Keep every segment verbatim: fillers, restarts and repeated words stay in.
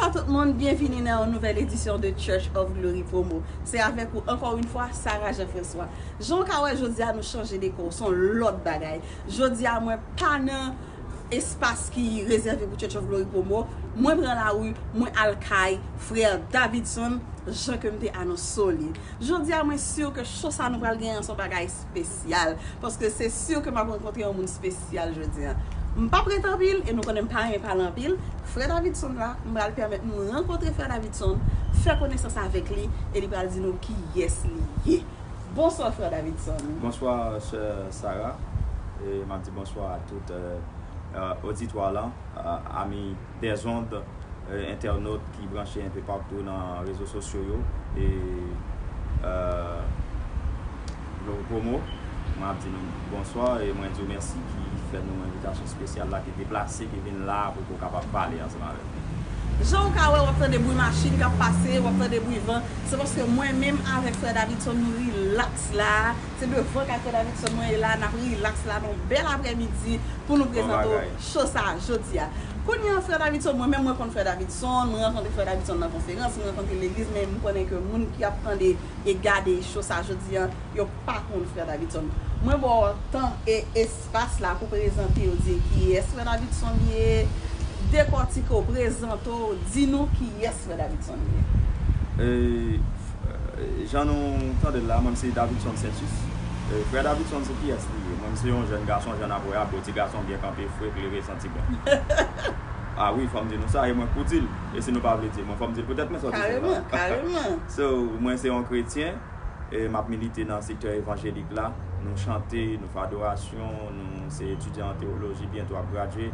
Bonjou tout moun, byenvini nan yon nouvèl edisyon de Church of Glory Promo. Se avèk ou ankò yon fwa, Sarah Jean François. Jan w ka wè, jodi a nou chanje dekò, se yon lòt bagay. Jodi a mwen pa nan espas ki rezève pou Church of Glory Promo. Mwen pran lari, mwen al kay frè Davidson, jan ke m te anonse w li. Jodi a, mwen si ke show sa nou pral genyen an se yon bagay espesyal, paske se si ke m ap rankontre yon moun espesyal jodi a. M p ap ret anpil, e nou konnen m pa renmen pale anpil. Frè Davidson la, m pral pèmèt nou rankontre frè Davidson, fè konesans avèk li, e li pral di nou kiyès li ye. Bonswa, frè Davidson. Bonswa, sè Sarah. E m ap di bonswa a tout, euh, euh, oditwa lan, euh, ami des ondes, euh, entènot ki branche enpe patou nan rezo sosyo yo. E, euh, Glory Promo, mwen ap di nou bonswa e mwen di w mèsi ki fè nou envitasyon espesyal la, ki deplase, ki vin la pou pou kapab pale ansanm avèk nou. Jan w ka wè, w ap tande bri machin k ap pase, w ap tande bri van. Se paske mwen menm avèk frè Davidson, nou rilaks la. Se devan kay frè Davidson mwen ye la, n ap rilaks la nan yon bèl aprèmidi pou nou prezante w show sa a jodi a. Kounye a, frè Davidson, mwen menm mwen konn frè Davidson, mwen rankontre frè Davidson nan konferans, mwen rankontre legliz, men m konnen ke moun ki ap tande e gade show sa a jodi a, yo pa konn frè Davidson. Mwen ba w tan e espas la pou prezante w, di kiyès frè Davidson ye, dekòtike w, prezante w, di nou kiyès frè Davidson ye. E, e, jan nou tande l la, mwen se Davidson Saintus. E, frè Davidson se kiyès li ye? Mwen se yon jèn gason, jèn apoyab, bo ti gason byen kanpe, fre, klere, santi bon. A wi, fò m di nou sa, e mwen k pou di l. E si nou pa vle di l, mwen fò m di l poutèt mwen sòti fè sa. Kareman, kareman. So, mwen se yon kretyen, e m ap milite nan sektè evanjelik la. Nou chante, nou fè adorasyon, nou se etidyan an teyoloji, byento ap gradye.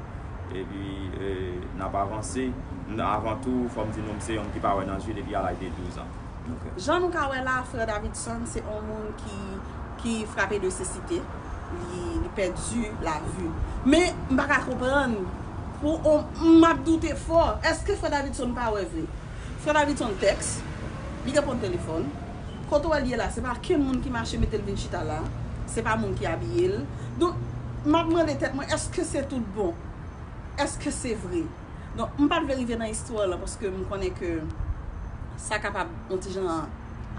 Epi, e, n ap avanse. N-, avan tou, fò m di nou, m se yon ki pa wè nan je depi a laj de douz an. Ok. Jan nou ka wè la, frè Davidson se yon moun ki, ki frape de sesite. Li, li pèdi lavi. Men, m pa ka konprann. Pou, on, m ap doute fò. Èske frè Davidson pa wè vre? Frè Davidson tèks, li reponn telefòn. Kote w wè l ye la, se pa kenn moun ki mache mete l vin chita la. Se pa moun ki abiye l. Donk, m ap mande tèt mwen, èske se tout bon? Èske se vre? Donk, m pa t vle rive nan istwa lan paske m konnen ke sa kapab yon ti jan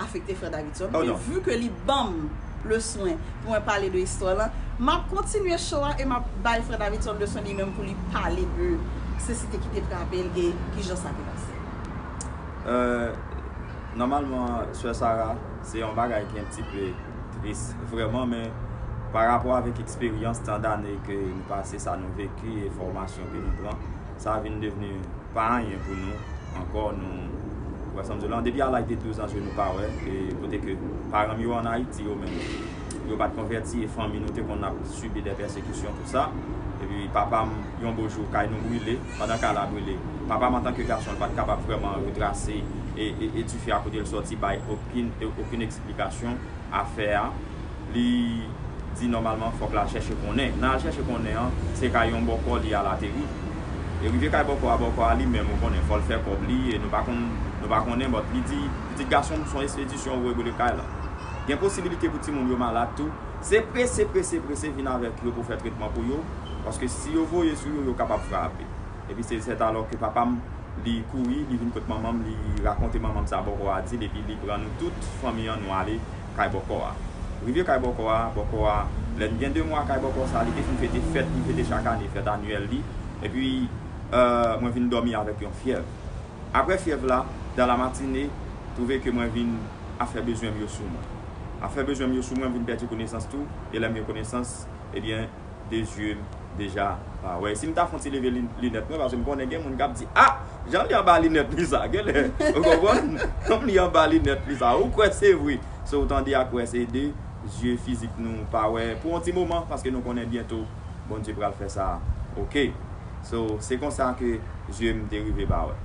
afekte frè Davidson. Oh, men non. Vu ke li ban m le swen pou mwen pale de istwa lan, m ap kontinye show a e m ap bay frè Davidson le swen li menm pou li pale de sesite ki te frape l e kijan sa te pase. Euh, nòmalman, sè Sarah, se yon bagay ki yon ti pe tris, vrèman, men pa rapò avèk eksperyans, tan dane ke nou pase, sa nou veki e fòmasyon ke nou pran, sa vin devni pa anyen pou nou ankò. Nou, wè sa m di w lan, depi a laj de douz an, je nou pa wè, e kote ke paran m yo ann Ayiti, yo menm, yo pa t konvèti, e fanmi nou te konn ap sibi de pèsekisyon pou sa. Epi papa m, yon bo jou, kay nou brile, pandan kay la brile, papa m, antanke gason, li pa t kapab vrèman retrase e, e, e dife a kote l sòti, bay okenn, e, okenn eksplikasyon afè a. Li di nòmalman fòk l al chèche konnen. Nan al chèche konnen an, se kay yon bòkò li al ateri. E rive kay bòkò a, bòkò a li menm, ou konnen, fò l fè kòb li, e nou pa konn, nou pa konnen, but li di, pitit gason m, se yon espedisyon ou voye boule kay la. Gen posibilite pou timoun yo malad tou. Se prese, prese, prese vin avèk yo pou fè tretman pou yo, paske si yo voye sou yo, yo kapab frape. Epi se sèt alò ke papa m, li kouri, li vin kot manman m, li rakonte manman m sa bòkò a di l, epi li pran nou tout fanmi an, nou ale kay bòkò a. Rive kay bòkò a, bòkò a, lè n gen de mwa kay bòkò sa, li te fin fete fèt li fete chak ane, fèt anyèl li. Epi, euh, mwen vin dòmi avèk yon fyèv. Apre fyèv la, dan la matine, twouve ke mwen vin ap fè bezwen m yo sou mwen. Ap fè bezwen m yo sou mwen, m vin pèdi konesans tou, e lè m gen konesans, ebyen, de zye m deja pa wè. Si m ta fè yon ti leve lin-, linèt mwen, paske m konnen gen moun k ap di, "Ah, jan li anba linèt li sa, genlè." Ou konprann? Kòm li anba linèt li sa, ou kwè se vre. So, ou tande a kwè se de zye fizik nou pa wè pou yon ti moman, paske nou konnen byento Bondye pral fè sa. Oke. So, se konsa ke zye m te rive pa wè.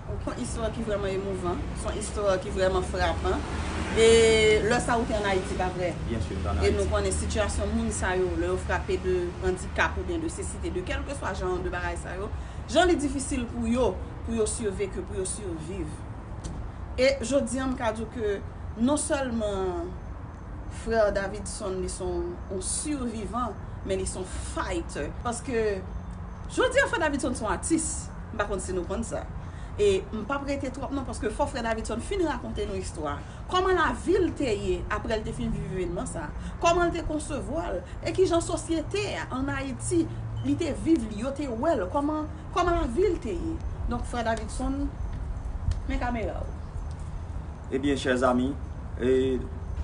Se yon istwa ki vrèman emouvan, se yon istwa ki vrèman frapan. E lè sa ou te ann Ayiti, pa vre? Byen si, m te ann Ayiti. E nou konnen sitiyasyon moun sa yo, lè yo frape de andikap oubyen de sesite, de kèlkeswa jan de bagay sa yo, jan li difisil pou yo, pou yo siveke, pou yo siviv. E jodi a, m ka di w ke non sèlman frè Davidson, li se yon, yon sivivan, men li se yon fighter. Paske, jodi a, frè Davidson se yon atis. M pa konn si nou konn sa. E m p ap rete twòp non, paske fò frè Davidson fin rakonte nou istwa. Kòman lavi l te ye apre l te fin viv evènman sa? Kòman l te konsevwa l? E kijan sosyete a ann Ayiti, li te viv li, yo te wè l? Kòman, kòman lavi l te ye? Donk, frè Davidson, men kamera w. Ebyen, chè zami, e,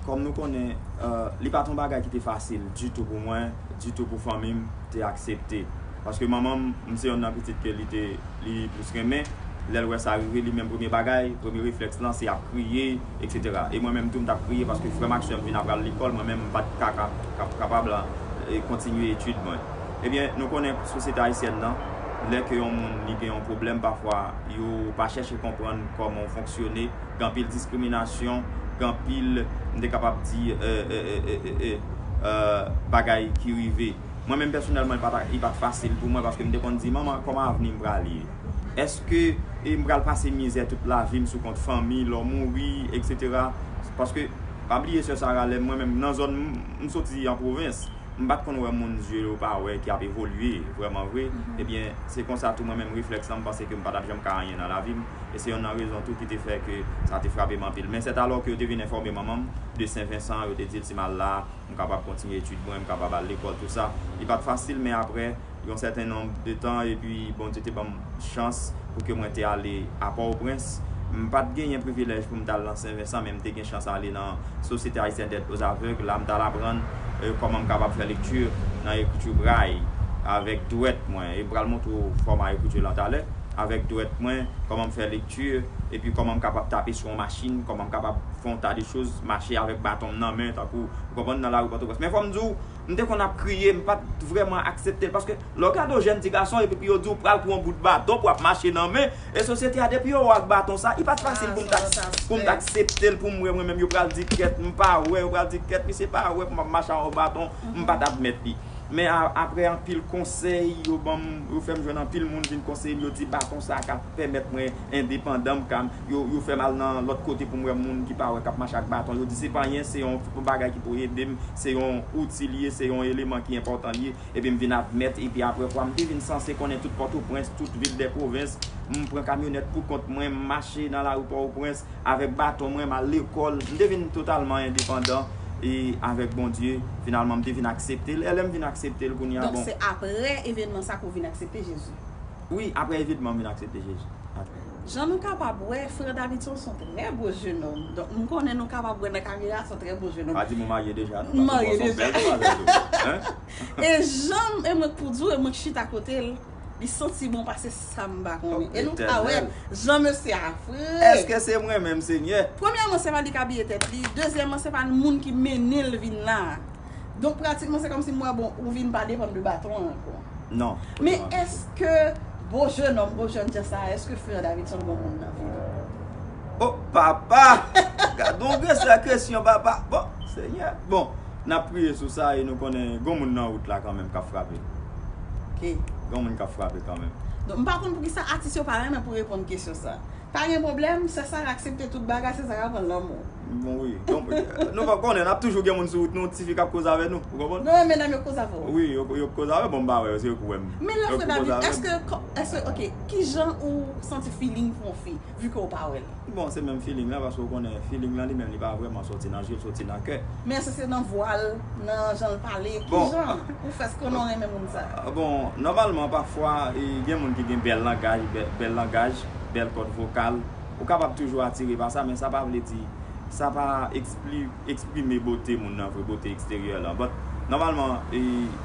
kòm nou konnen, e, li pa t yon bagay ki te fasil ditou pou mwen, ditou pou fanmi m te aksepte. Paske manman m, m se yonn nan pitit ke li te, li plis renmen. Lè l wè sa rive, li menm premye bagay, premye reflèks lan, se ap kriye, etsetera. E mwen menm tou, m t ap kriye paske frè m ak sè m vin apral lekòl, mwen menm, m pa t ka, ka, ka, kapab, e, kontinye etid mwen. Ebyen, nou konnen sosyete ayisyèn nan, lè ke yon moun li gen yon pwoblèm, pafwa, yo pa chèche konprann kòman w fonksyone, gen anpil diskriminasyon, gen anpil, m te kapab di, e, e, e, e, e, e, bagay ki rive. Mwen menm pèsonèlman, li pa t, li pa t fasil pou mwen paske m te konn di, manman, kòman avni m pral ye? Èske e m pral pase mizè tout lavi m sou kont fanmi, lè w mouri, etsetera? Paske, pa bliye sè Sara, lè mwen menm, nan zòn m, m soti an pwovens, m pa t konn wè moun zye yo pa wè ki ap evolye vrèman vre. Ebyen, se konsa tou mwen menm reflèks lan, m panse ke m pa t ap janm ka anyen nan lavi m. E se yonn nan rezon tou ki te fè ke sa te frape m anpil. Men sèt alò ke yo te vin enfòme manman m de Sen Vensan, yo te di l si m al la, m kapab kontinye etid mwen, m kapab al lekòl, tou sa. Li pa t fasil, men apre yon sèten nonb de tan, epi Bondye te ban m chans pou ke mwen te ale a Pòtoprens. M pa t genyen privilèj pou m t al nan Sen Vensan, men m te gen chans ale nan Société Haïtienne d'Aide aux Aveugles. La, m t al aprann, e, kòman m kapab fè lekti nan ekriti bray avèk dwèt mwen. E m pral montre w fòma ekriti lan talè. Avèk dwèt mwen, kòman m fè lekti, epi kòman m kapab tape sou yon machin, kòman m kapab fè yon ta de choz, mache avèk baton m nan men, tankou, ou konprann, nan lari Pòtoprens. Men fò m di w, m te konn ap kriye, m pa t vrèman aksepte l, paske lè w gade yon jèn ti gason, epi yo di w pral pran yon bout baton pou ap mache nan men, e sosyete a, depi yo wè w ak baton sa, li pa t fasil pou m t ak-, pou m t aksepte l, pou m wè mwen menm, yo pral di kèt, m pa wè, yo pral di kèt, misye pa wè pou m ap mache ak yon baton, m pa t admèt li. Men a-, apre anpil konsèy, yo ban m, yo fè m jwenn anpil moun vin konseye m, yo di baton sa ka pèmèt mwen endepandan, m ka, yo, yo fè m al nan lòt kote pou m wè moun ki pa wè k ap mache ak baton. Yo di se pa anyen, se yon bagay ki pou ede m, se yon outi li ye, se yon eleman ki enpòtan li ye. Epi m vin admèt, epi apre kwa, m te vin sanse konnen tout Pòtoprens, tout vil dè pwovens. M pran kamyonèt pou kont mwen, m mache nan lari Pòtoprens, avèk baton mwen, m al lekòl. M te vin totalman endepandan e avèk Bondye, finalman, m te vin aksepte l. E lè m vin aksepte l, kounye a, donk, bon, se apre evènman sa ke w vin aksepte Jezi? Wi, apre evènman, m vin aksepte Jezi. Jan nou kapab wè, frè Davidson se yon trè bo jenòm. Donk, m konnen nou kapab wè nan kamera, se yon trè bo jenòm. Pa di m ou marye deja, non, paske w se yon bèl demwazèl tou. Hein? E jan m, e mwen k pou di w, e mwen k chita kote l, li santi bon pase sa m pa konnen. E nou ka wè jan mesye a fre. Èske se mwen menm, Senyè? Premyèman, se pa li k abiye tèt li. Dezyèmman, se pa moun ki mennen l vin la. Donk, pratikman, se kòmsi m wè, bon, ou vin pa depann de baton an ankò. Non. Men èske bo jenòm, bo jènjan sa a, èske frè Davidson gon moun nan vi l? O papa! Gad yon grosè kesyon, papa. Bon, Senyè. Bon, n ap priye sou sa e nou konnen gon moun nan wout la kanmenm k ap frape. Ok. Gon moun k ap frape kanmenm. Donk, m pa konn poukisa atis yo pa renmen pou reponn kesyon sa. Pa gen pwoblèm, sè Sara aksepte tout bagay, sè Sara pran lanmou. Bon, wi. Donk, nou pa konnen, n ap toujou gen moun sou wout nou, tifi k ap koze avè nou. Ou konprann? Non, medam yo koze avè w. Wi, yo, yo koze avè, bon, m pa wè yo, se yo ki wè m. Men lè frè David, èske, èske, ok, kijan ou santi feeling pou yon fi, vi ke w pa wè l? Bon, se menm feeling lan, paske w konnen, feeling lan li menm, li pa vrèman soti nan je l, soti nan kè. Men èske se nan vwa l, nan jan l pale, kijan ou fè konnen w renmen moun sa? Bon, nòmalman, pafwa, e, gen moun ki gen bèl langaj, bèl, bèl langaj, bèl kòd vokal. Ou kapab toujou atire pa sa, men sa pa vle di, sa pa ekspli-, eksprime bote moun nan vre, bote eksteryè lan. But, nòmalman, e,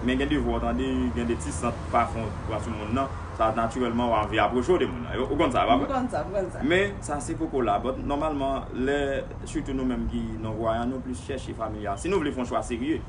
men gen de vwa w tande, gen de ti sant pafon pran sou moun nan, sa natirèlman w anvi apwoche w de moun nan. Ou konn sa, pa vre? M konn sa, m konn sa. Men, sa se poko la. But, nòmalman, lè, sitou nou menm ki non vwayan, nou plis chèche familyarize. Si nou vle fè yon chwa serye,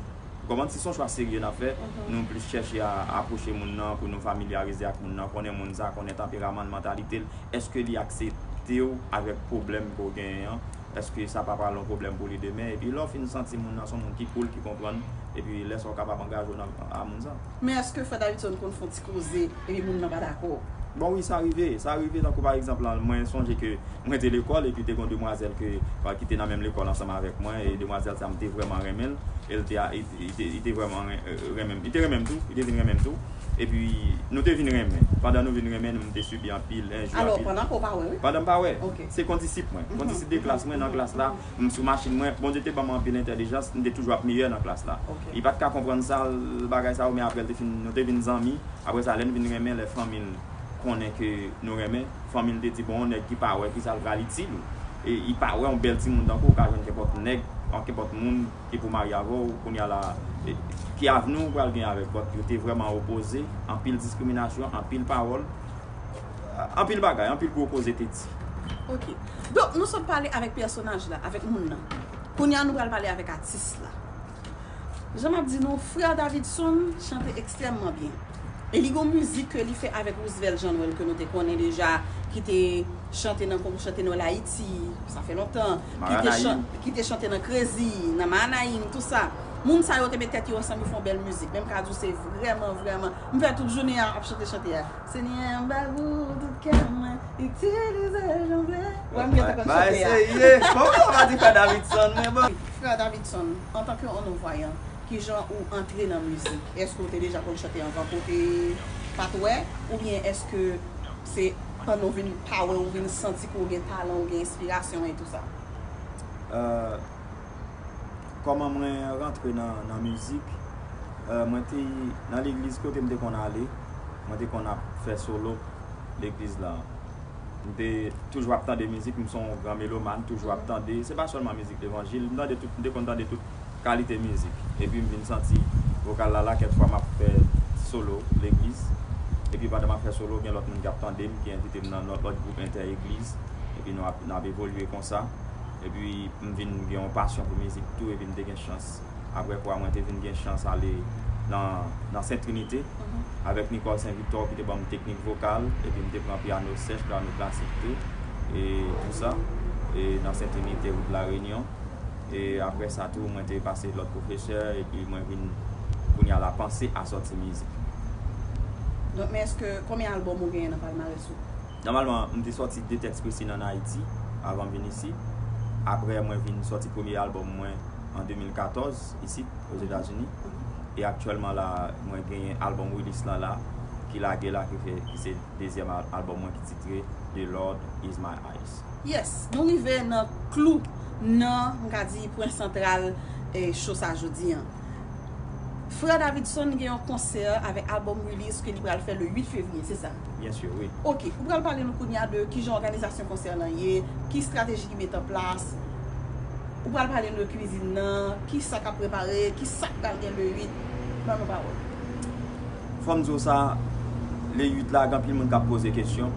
ou konprann, si se yon chwa serye n ap fè, nou plis chèche a apwoche moun nan pou nou familyarize ak moun nan, konnen moun sa, konnen tanperaman l, mantalite l. Èske li aksepte w avèk pwoblèm ke w genyen an? Èske sa pa pral yon pwoblèm pou li demen? Epi lè w fin santi moun nan se yon moun ki cool, ki konprann, epi lè sa w kapab angaje w nan a moun sa. Men èske frè Davidson konn fè yon ti koze, epi moun nan pa dakò? Bon, wi, sa rive. Sa rive, tankou pa egzanp, lan, mwen sonje ke mwen te lekòl, epi te gen yon demwazèl ke, ki te nan menm lekòl ansanm avèk mwen, e demwazèl sa, m te vrèman renmen l, e l te, li, li te, li te vrèman ren-, renmen m. Li te renmen m tou, li te vin renmen m tou. Epi, nou te vin renmen. Pandan nou vin renmen, nou te sibi anpil enji, anpil. Alò, pandan ke w pa wè, wi? Pandan m pa wè. Ok. Se kondisip mwen. Kondisip de klas mwen nan klas la, m sou machin mwen. Bondye te ban mwen anpil entèlijans, m te toujou ap meyè nan klas la. Ok. Li pa t ka konprann sa, bagay sa yo, men apre l te fin, nou te vin zanmi. Apre sa, lè n vin renmen, lè fanmi l konnen ke nou renmen, fanmi l te di, bon, yon nèg ki pa wè kisa l pral itil ou. E li pa wè yon bèl timoun tankou w ka jwenn kenpòt nèg, yon kenpòt moun ki pou marye avè w, kounye a la, e, ki avni w pral gen avèk, but yo te vrèman opoze, anpil diskriminasyon, anpil pawòl, anpil bagay, anpil gwo koze te di. Ok. Donk, nou sot pale avèk pèsonaj la, avèk moun nan. Kounye a, nou pral pale avèk atis la. Jan m ap di nou, frè Davidson chante ekstrèmman byen. E li gon mizik ke li fè avèk Roosevelt Jean Noël ke nou te konnen deja, ki te chante nan konkou chante Nwèl Ayiti, sa fè lontan, ki te chan-, ki te chante nan Krezi, nan Maanayim, tou sa. Moun sa yo te met tèt yo ansanm, yo fè yon bèl mizik. Men m ka di w se vrèman, vrèman, m fè tout jounen an ap chante chante a. Senyè, m ba ou tout kè mwen, itilize jan w vle. Wè, m gentan konn chante a. Ba eseye. Kòman w pa di frè Davidson, men bon. Frè Davidson, antanke yon non-vayan, kijan ou antre nan mizik? Èske w te deja konn chante anvan ke w te pa t wè? Oubyen èske se pandan w vin pa wè, ou vin santi ke w gen talan, ou gen enspirasyon e tou sa? Euh, Kòman mwen rantre nan, nan mizik? Euh, mwen te nan legliz kote m te konn ale, mwen te konn ap fè solo legliz la. M te toujou ap tande mizik, m se yon gran melomàn, toujou ap tande. Se pa sèlman mizik levanjil, m tande tout, m te konn tande tout kalite mizik. Epi m vin santi vokal la la, kèk fwa m ap fè solo legliz. Epi pandan m ap fè solo, gen lòt moun ki ap tande m, ki envite m nan lòt, lòt gwoup entè egliz. Epi nou ap, n ap evolye konsa. Epi m vin gen yon pasyon pou mizik tou, epi m te gen chans. Apre kwa, mwen te vin gen chans ale nan, nan Sent Trinite, avèk Nicole Saint Victor ki te ban m teknik vokal, epi m te pran pyano sèch, pyano klasik tou, e tou sa, e nan Sent Trinite, wout La Renyon. E apre sa tou, mwen te pase lòt pwofesè, epi mwen vin kounye a la panse a sòti mizik. Donk, men èske, konbyen albòm ou genyen nan palmarès ou? Nòmalman, m te sòti de tèks presi nan Ayiti avan m vin isit. Apre, mwen vin sòti premye albòm mwen an de mil katòz isit, Ozetazini. E aktyèlman la, mwen genyen albòm Willis lan la, ki lage la, ki fè, ki se dezyèm al-, albòm mwen ki titre The Lord Is My Eyes. Yes, nou rive nan klou, nan, m ka di, pwen santral, eh, show sa jodi an. Frè Davidson gen yon konsè avèk albòm Willis ke li pral fè le uit fevriye, se sa? Byen si, wi. Ok, ou pral pale nou kounye a de kijan òganizasyon konsè lan ye, ki estrateji ki met an plas. Ou pral pale nou de kwizin nan, kisa k ap prepare, kisa k pral gen le uit. Ban nou pawòl. Fò m di w sa, le uit la, gen anpil moun k ap poze kesyon.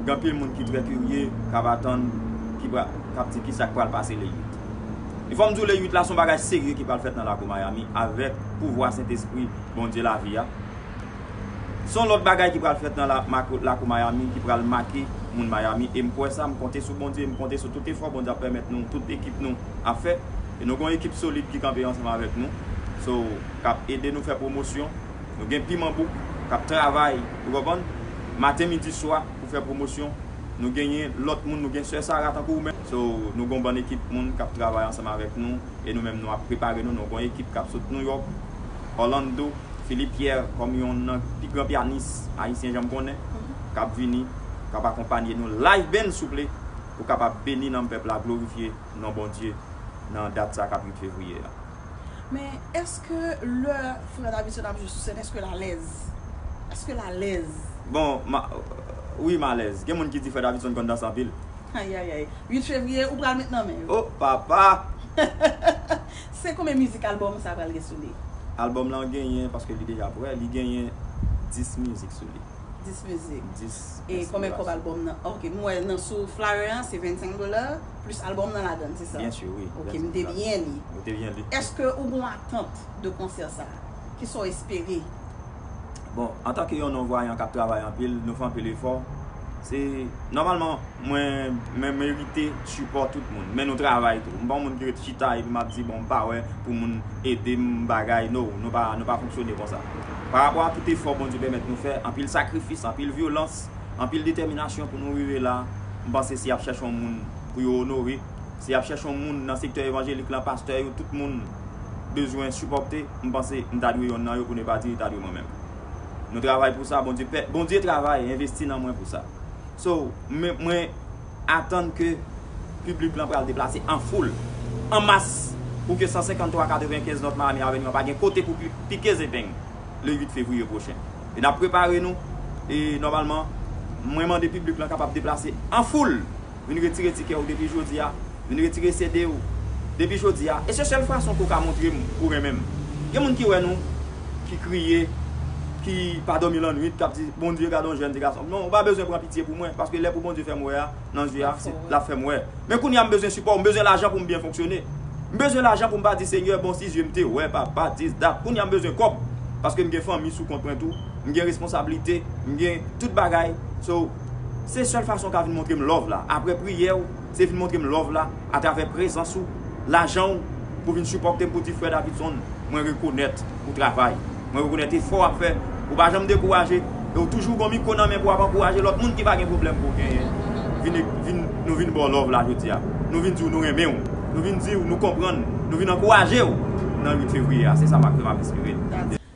Gen anpil moun ki trè kirye, k ap atann, ki pra-, k ap di kisa k pral pase le uit. E fò m di w, le uit la, se yon bagay serye ki pral fèt nan lakou Miami avèk pouvwa Sentespri Bondye lavi a. Se yon lòt bagay ki pral fèt nan la-, mako-, lakou Miami, ki pral make moun Miami. E m kwè sa, m konte sou Bondye, m konte sou tout efò Bondye ap pèmèt nou, tout ekip nou ap fè. E nou gen yon ekip solid ki kanpe ansanm avèk nou. So, k ap ede nou fè pwomosyon. Nou gen Piman Bouk k ap travay, ou konprann, maten, midi, swa pou fè pwomosyon. Nou genyen lòt moun, nou gen Sè Sara tankou ou menm. So, nou gen yon bann ekip moun k ap travay ansanm avèk nou. E nou menm, nou ap prepare nou. Nou gen yon ekip k ap sot Nouyòk, Orlando, Philippe Pierre kòm yonn nan pi gran pyanis ayisyen jan m konnen, k ap vini, k ap akonpanye nou live band, souple, pou kapab beni nanm pèp la, glorifye non Bondye nan dat sa k ap uit fevriye a. Men, èske lè Frè Davidson ap jwe sou sèn, èske l alèz? Èske l alèz? Bon, ma-, wi, m alèz. Gen moun ki di Frè Davidson konn danse anpil. Ayayay. Uit fevriye, ou pral met nan men yo. Oh, papa! Se konbyen mizik albòm sa pral gen sou li? Albòm lan genyen, paske li deja prè, li genyen dis mizik sou li. Dis mizik. Dis. E konbyen kòb albòm nan? Ok, m wè nan sou flyer an, se vennsenk dola, plis albòm nan ladann, se sa? Byen si, wi. Ok, m te byen li. Ou te byen li. Èske ou gon atant de konsè sa? Kisa w espere? Bon, antanke yon non-vayan k ap travay anpil, nou fè anpil efò. Se, nòmalman, mwen, mwen merite sipò tout moun, men nou travay tou. M pa yon moun ki ret chita epi m ap di, bon, m pa wè pou moun ede m, bagay, no, nou pa, nou pa fonksyone konsa. Parapò a tout efò Bondye pèmèt nou fè, anpil sakrifis, anpil vyolans, anpil detèminasyon pou nou rive la, m panse si y ap chèche yon moun pou yo onore, si y ap chèche yon moun nan sektè evanjelik lan, pastè yo, tout moun bezwen sipòte, m panse m ta dwe yonn nan yo, pou ne pa di ta dwe mwen menm. Nou travay pou sa, Bondye pè, Bondye travay, envesti nan mwen pou sa. So, mwen, mwen atann ke piblik lan pral deplase an foul, an mas, pou ke san senkanntwa katrevenkenz North Miami Avenue an pa gen kote pou pi-, pike zepeng le uit fevriye pwochen. E n ap prepare nou, e nòmalman, mwen mande piblik lan kapab deplase an foul. Vin retire tikè w depi jodi a. Vin retire C D w depi jodi a. E se sèl fason ke w ka montre m ou renmen m. Gen moun ki wè nou, ki kriye, ki pa dòmi lannwit, k ap di, "Bondye, gade yon jèn ti gason." Non, ou pa bezwen pran pitye pou mwen, paske lè pou Bondye fè m wè a, nan zye a, se, l ap fè m wè. Men kounye a, m bezwen sipò, m bezwen lajan pou m byen fonksyone. M bezwen lajan pou m pa di, "Senyè, bon, si zye m te wè, papa, this, that." Kounye a, m bezwen kòb, paske m gen fanmi sou kont mwen tou, m gen responsablite, m gen tout bagay. So, se sèl fason w ka vin montre m love la. Apre priyè w, se vin montre m love la atravè prezans ou, lajan w, pou vin sipòte m, pou di, "Frè Davidson, mwen rekonèt ou travay. Mwen rekonèt efò w ap fè. Ou pa janm dekouraje. E w toujou gon mikwo nan men pou w ap ankouraje lòt moun ki pa gen pwoblèm pou w genyen." Vin, vin, nou vin ba w love la jodi a. Nou vin di w nou renmen w. Nou vin di w nou konprann. Nou vin ankouraje w nan uit fevriye a. Se sa m ap, m ap espere.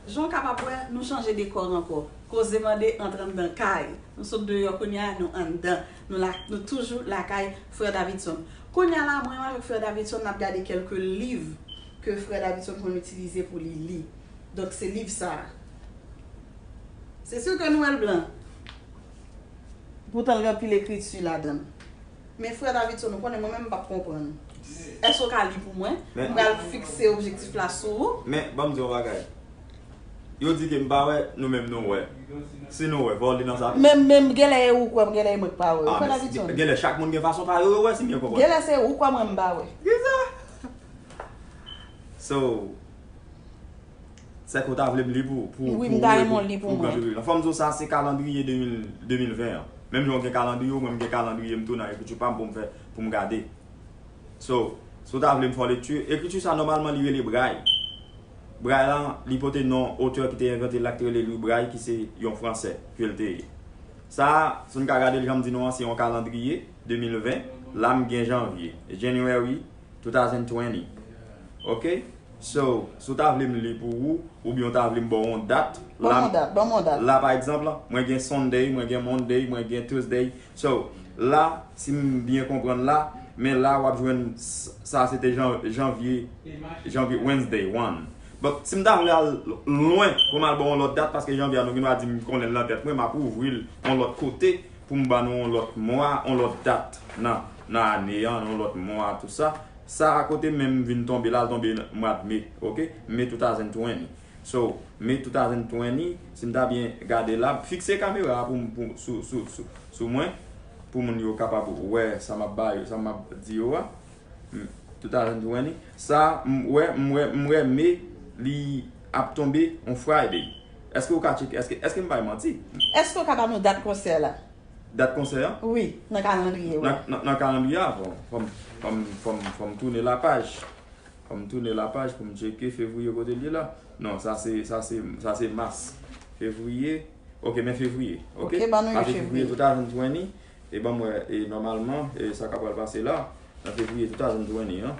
Jan w kapab wè, nou chanje dekò ankò. Koze mande antre anndan kay. Nou sot deyò kounye a, nou anndan. Nou la, nou toujou lakay Frè Davidson. Kounye a la, mwen menm avèk Frè Davidson, n ap gade kèlke liv ke Frè Davidson konn itilize pou li li. Donk, se liv sa a. Se si ke nou wè l blan. Poutan, l gen anpil ekriti ladan l. Men Frè Davidson, ou konnen mwen menm m p ap konprann. Èske w ka li pou mwen? Men m pral fikse objektif la sou ou. Men, ban m di w yon bagay. Yo di ke m pa wè, nou menm nou wè. Si nou wè, fò w li nan sa tou. Men, men, genlè e ou k wè m, genlè e mwen k pa wè. Ah, Frè Davidson, genlè chak moun gen fason pa yo, yo wè, si m byen konprann. Genlè se ou k wè, mwen m pa wè. Kisa? So, sèke w ta vle m li pou, pou, wi, m ta renmen w li pou mwen. Fò m di w sa, se kalandriye de mil, de mil ven an. Menm jan w gen kalandriye w, mwen m gen kalandriye m tou nan ekriti pa m pou m fè, pou m gade. So, si w ta vle m fè w lekti, ekriti sa nòmalman li rele Bray. Bray la, li pote non otè ki te envante l la ki te rele Louis Braille, ki se yon Fransè ke l te ye. Sa, si n ka gade l jan m di nou an, se yon kalandriye de mil ven. La m gen janvye, January two thousand twenty. Ok? So, si w ta vle m li pou ou, oubyen w ta vle m ba w yon dat, ban m yon dat, ban m yon dat. La, pa egzanp, mwen gen Sunday, mwen gen Monday, mwen gen Tuesday. So, la, si m byen konprann la, men la, w ap jwenn s-, sa, se te jan-, janvye, janvye, Wednesday, one. But, si m ta vle al lwen, pou m al ba w yon lòt dat, paske janvye a, nou gen dwa di m konnen l nan tèt mwen, m ap ouvri l yon lòt kote, pou m ba nou yon lòt mwa, yon lòt dat nan, nan ane an, yon lòt mwa, tou sa. Sa a kote menm vin tonbe la, l tonbe mwa de me, ok? Me two thousand twenty. So, me two thousand twenty, si m ta byen gade la, fikse kamera a pou m, pou, sou, sou, sou, sou mwen, pou moun yo kapab wè sa m ap ba yo, sa m ap di yo a. M, two thousand twenty. Sa, m wè, m wè, m wè me li ap tonbe on Friday. Èske w ka tcheke? Èske, èske m bay manti? Èske w ka ba nou dat konsè la? Dat konsè a? Wi, nan kalandriye, wi. Nan, nan, nan kalandriye a, fò m, fò m, fò m, fò m, fò m tounen lapaj. Fò m tounen lapaj pou m tcheke fevriye kote l ye la. Non, sa se, sa se, sa se mas. Fevriye. Ok, men fevriye. Ok? Ok, ban nou uit fevriye. Sa se fevriye two thousand twenty. E ban m wè, e nòmalman, e sa k ap pral pase la, nan fevriye two thousand twenty an.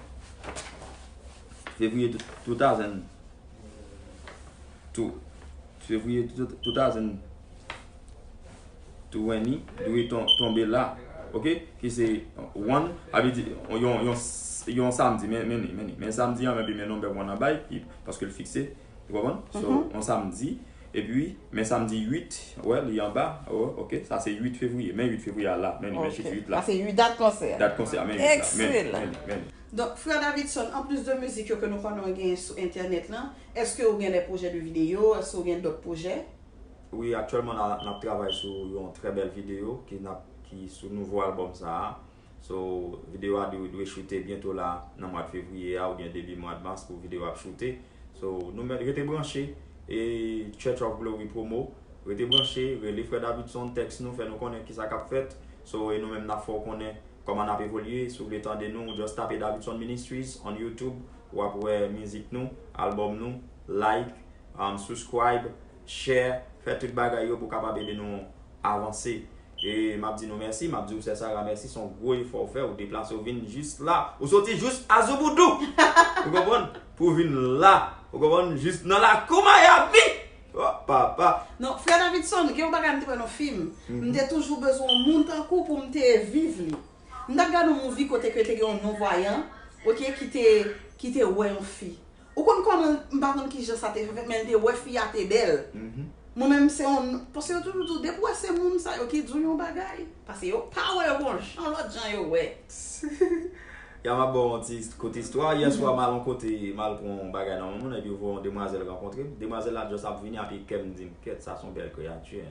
Fevriye two thousand two, fevriye two thousand twenty dwe ton-, tonbe la, ok? Ki se one, a vle di, yon, yon, yon samdi, men, men, men, men samdi an, men, men nonbè one an bay, ki, paske l fikse, ou konprann? So, yon samdi, epi, men samdi uit, wè, li anba, oh, ok, sa se uit fevriye, men uit fevriye a la, men, men chif uit la. Sa se uit dat konsè a. Dat konsè a, men uit la, men, men, men. Donk, Frè Davidson, anplis de mizik yo ke nou konnen w genyen sou entènèt lan, èske ou gen de pwojè de videyo? Èske ou gen dòt pwojè? Wi, aktyèlman, n a, n ap travay sou yon trè bèl videyo ki n ap, ki sou nouvo albòm sa a. So, videyo a dwe, dwe choute byento la nan mwa fevriye a oubyen debi mwa mas pou videyo a ap choute. So, nou mèt rete branche e Church of Glory Promo. Rete branche, rele Frè Davidson, tèks nou, fè nou konnen kisa k ap fèt. So, e nou menm n ap fè w konnen kòman n ap evolye. Si w vle tande nou, just tape Davidson Ministries on YouTube. W ap wè mizik nou, albòm nou, like, um, subscribe, share, fè tout bagay yo pou kapab ede nou avanse. E m ap di nou mèsi, m ap di w sè Sara mèsi, se yon gwo efò w fè, ou deplase w vin jis la. Ou soti jis Azubudu. Ou konprann? Pou w vin la. Ou konprann? Jis nan lakou Miami. Oh, Papa. Non, frè Davidson, gen yon bagay m te wè nan fim. M te toujou bezwen yon moun tankou pou m te viv li. M t ap gade yon movie kote ke te gen yon non-voyant, ok, ki te, ki te wè yon fi. Ou konn kòman, m pa konn ki jan sa te fè fèt, men l te wè fi a te bèl. Mwen menm se yon, paske yo toujou di w, depi w wè se moun sa yo ki di w yon bagay, paske yo pa wè, yo gon jan lòt jan yo wè. Ya m ap ba w yon ti kout istwa. Yè swa m al yon kote, m al pran yon bagay nan yon moun, epi yo voye yon demwazèl rankontre m. Demwazèl la just ap vini, epi kè m di m, kèt, sa se yon bèl kreyati.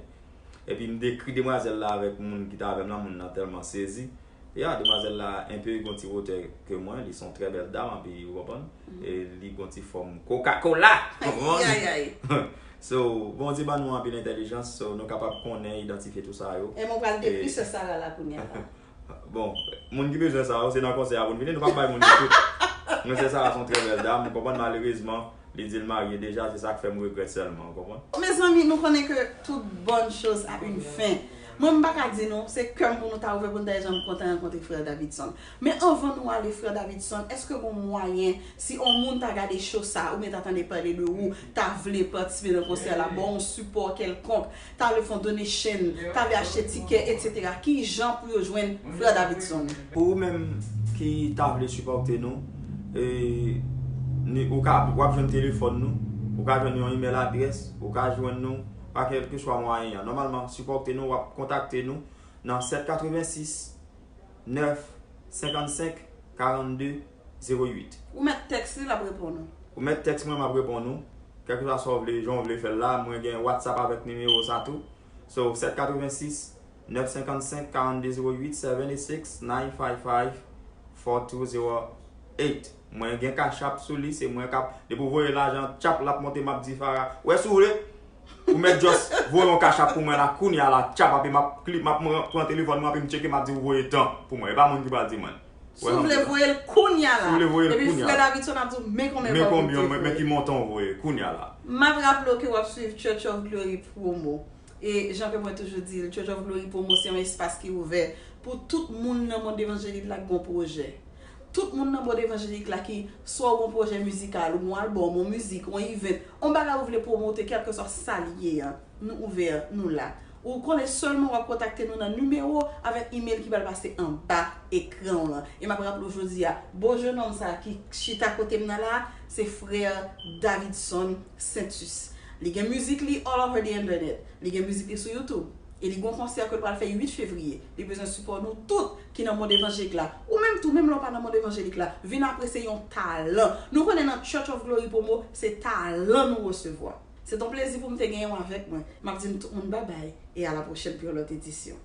Epi m dekri demwazèl la avèk moun ki t avè m nan, moun nan tèlman sezi. Ya, demwazèl la enpe gon ti wotè ke mwen, li se yon trè bèl dam, epi ou konprann? E li gon ti fòm Coca-Cola! Konprann? Ayayay. So, Bondye ban nou anpil entèlijans, so nou kapab konnen, idantifye tout sa yo. E mwen pral dekri sè Sara la kounye a la. Bon, moun ki bezwen sa yo, se nan konsèy a pou n vini, nou p ap bay moun yo tout. Men sè Sara se yon trè bèl dam, ou konprann, malerezman, li di l marye deja, se sa k fè m regrèt sèlman, ou konprann? Mezanmi, nou konnen ke tout bonne chose a une fin. Mwen, m pa ka di nou, se kè m pou nou ta ouvè pou n ta janm kontan rankontre frè Davidson. Men anvan nou ale, frè Davidson, èske gon mwayen, si yon moun ta gade show sa, oubyen ta tande pale de ou, ta vle patisipe nan konsè la, ba w yon sipò kèlkonk, ta vle fè yon donation, ta vle achte tikè, etsetera, ki jan pou yo jwenn frè Davidson? Pou ou menm ki ta vle sipòte nou, e, ni, ou ka, w ap jwenn telefòn nou, ou ka jwenn yon email adrès, ou ka jwenn nou pa kèlkeswa mwayen an. Nòmalman, sipòte nou, w ap kontakte nou nan sèt katrevensis, nèf, senkannsenk, karannde, zewo uit. Ou mèt tèks li, l ap reponn ou. Ou mèt tèks mwen, m ap reponn ou. Kèlkeswa sa w vle, jan w vle fè l la, mwen gen WhatsApp avèk nimewo sa tou. So, sèt katrevensis, nèf senkannsenk, karannde zewo uit, seven eight six, nine five five, four two zero eight. Mwen gen Cash App sou li, se mwen k ap, depi w voye lajan, tchap, l ap monte, m ap di Farah, wè si w vle. Ou mèt just voye yon Cash App pou mwen la, kounye a la, tchap, epi m ap kli-, m ap mwen pran telefòn mwen, epi m tcheke, m ap di w voye tan pou mwen. E pa moun ki pral di mwen. Si w vle voye l kounye a la. Si w vle voye l Epi kounye frè a la. Davidson ap di w, men konbyen Men kòb ou konbyen, te men, men voye. Ki montan w voye, kounye a la. M ap raple w ke w ap swiv Church of Glory Promo. E jan ke mwen toujou di l, Church of Glory Promo se yon espas ki ouvè pou tout moun nan mond evanjelik la ki gon pwojè. Tout moun nan mond evanjelik la ki swa w gon pwojè mizikal, ou gon albòm, yon mizik, yon event, yon bagay ou vle pwomote, kèlkeswa sa l ye a, nou ouvè, nou la. Ou konnen sèlman w ap kontakte nou nan nimewo avèk email ki pral pase anba ekran w lan. E m ap raple w jodi a, bo jennonm sa a ki chita kote m nan la a, se frè Davidson Saintus. Li gen mizik li all over the internet. Li gen mizik li sou YouTube. E li gon konsè ke l pral fè uit fevriye. Li bezwen sipò nou tout ki nan mond evanjelik la. Ou menm tou, menm lè w pa nan mond evanjelik la, vin apresye yon talan. Nou konnen nan Church of Glory Promo, se talan nou resevwa. Se t on plezi pou m te genyen w avèk mwen. M ap di n tout moun babay e a la pwochèn pou yon lòt edisyon.